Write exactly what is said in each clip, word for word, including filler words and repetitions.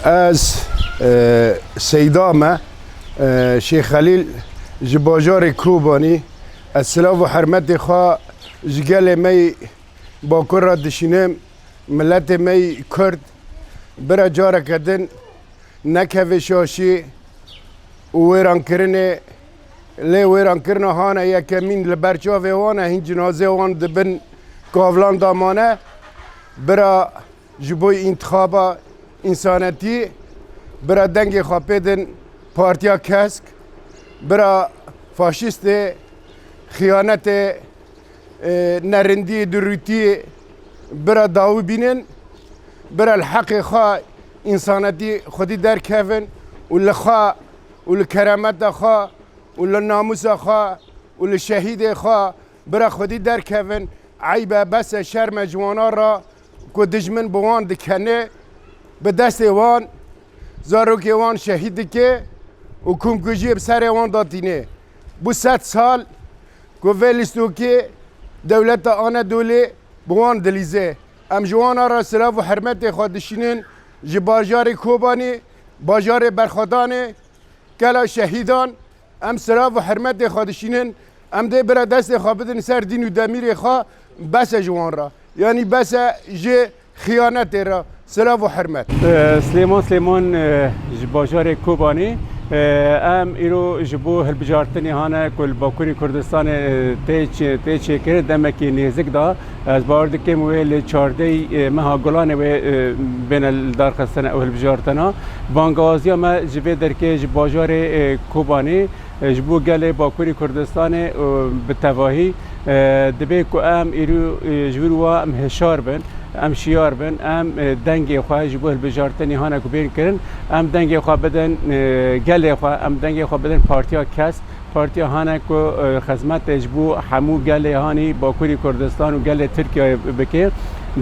Ez, e, Seyda me, e, Şêx Xelîl ji bajarê Kobanî. Ez silav û hermetê xwe ji gelê me yî Bakur re dişînim, miletê me yî Kurd. Bira careke din nekeve şaşî û wêrankirinê, lê wêrankirina hane yekemîn li ber çavê wan e, hîn cinazê wan di bin kavlan de mane. Bira ji bo întixaba însanetî, bira dengê xwe pê din Partiya Kesk, bira faşîstê, xiyanetê, e, nerindî, durûtî, bira dawî bînin, bira li heqê xwe însanetî xwedî derkevin û li xwe û li keremeta xwe û li namûsa xwe û li şehîdê xwe bira xwedî derkevin. Eyb e, bes e, şerm e ji wana re ku dijmin bi wan dikene, bi destê wan zarokê wan şehîd dike û komkujiyê bi serê wan datîne. Bû sed sal ku vê lîstokê dewleta Anadolê bi wan dilîze. Em ji wana re silav û hermetê xwe dişînin, ji bajarê Kobanî, bajarê Berxwedanê, gela şehîdan, em silav û hermetê xwe dişînin, em dê bira destê xwe bidin ser dîn û demîrê xwe, bes e ji wan re. Yanî bes e ji xiyanetê re. Silav û hermet. Ee, Silêman Silêman, ee, ji bajarê Kobanê. Ee, em îro ji bo hilbijartinê hane ku li Bakurê Kurdistanê, ee, tê çê-, tê çêkirin demekî nêzik da. Ez bawer dikim wê li çardehê, e, meha Gulanê wê, e, bêne li dar xistine û hilbijartina. Bangawaziya me ji vê derkê ji bajarê, e, Kobanê, e, ji bo gelê Bakurê Kurdistanê, e, bi tevahî, e, dibê ku em îro, e, ji wir wa em hişar bin, em şiyar bin, em, e, dengê xwe ji bo hilbijartinê hane ku bên kirin, em dengê xwe bidin, e, gelê xwe, em dengê xwe bidin Partiya Kesk. Partiya hane ku, e, xizmetê ji bo hemû gelê hanî Bakurî Kurdistan û gelê Tirkiyeyê bike.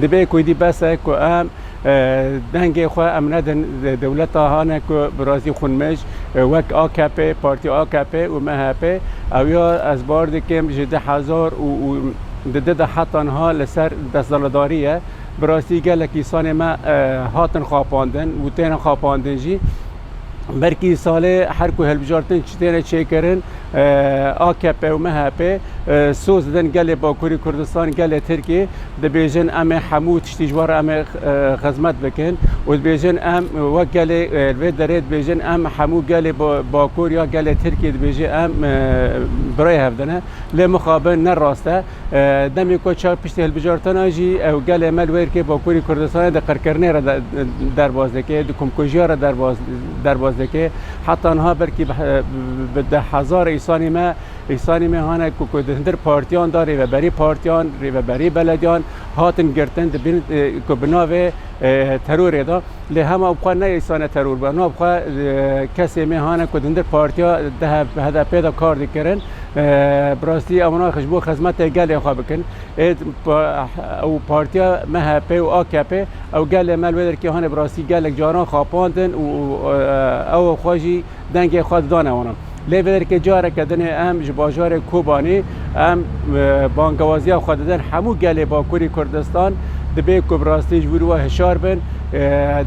Dibê ku êdî bes e ku em, e, dengê xwe em nedin de-, dewleta hane ku bi rastî xwinmij, e, wek A K P, Partiya A K P û M H P, ew ya ez bawer dikim ji du hezar û, û di du de heta niha li ser desthilatdarî ye. Bi rastî gelek îsanê me, e, hatin xapandin û têne xapandin jî. Belkî salê her ku hilbijartin çi têne çêkirin, e, A K P û M H P, e, soz didin gelê Bakurî Kurdistan, gelê Tirkiyê, dibêjin em ê hemû tiştî ji we re em ê, e, xizmet bikin û dibêjin em wek gelê, e, li vê derê dibêjin em hemû gelê Ba-, Bakur ya gelê Tirkiyê dibêjin em, e, birayê hev dine. Lê mixabin ne rast e. E, demê ku çax piştî hilbijartina jî ew gelê me li wê yekê Bakurî Kurdistanê di qirkirinê re de-, derbaz dike, di komkujiya re derbaz, derbaz dike. Heta niha belkî bi, bi deh hezar îsanê me, îsanê me hane ku, ku di hundir partiyan de rêveberî partiyan, rêveberî belediyan hatin girtin, dibin, e, ku bi navê, e, terorê de. Lê hema bi xwe ne îsane teror be. Nav xwe, e, kesê me hane ku di hundir partiya D H P, H D P de kar dikirin. E, bi rastî ew naxwe ji bo xizmetê gelê xwe bikin. Ê, pa-, ew partiya M H P û A K P, ew gelê me li wê derkê hane bi rastî gelek caran xapandin û, û, e, ew xwe jî dengê xwe didane wana. Lê vê derkê careke dinê em ji bajarê Kobanê em, e, bangewaziya xwe didin hemû gelê Bakurî Kurdistan, dibê ku bi rastî ji wir we hişar bin, e,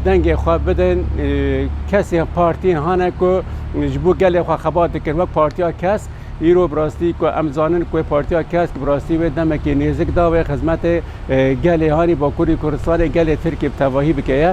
dengê xwe bidin, e, kesên partiyên hane ku ji bo gelê xwe xebat dikin, wek Partiya Kesk. Îro bi rastî ku em zanin ku wê Partiya Kesk bi rastî wê demekê nêzik da wê xizmetê, e, gelê hanî Bakurî Kurdistanê, gelê Tirkiyê bi tevahî bike ye.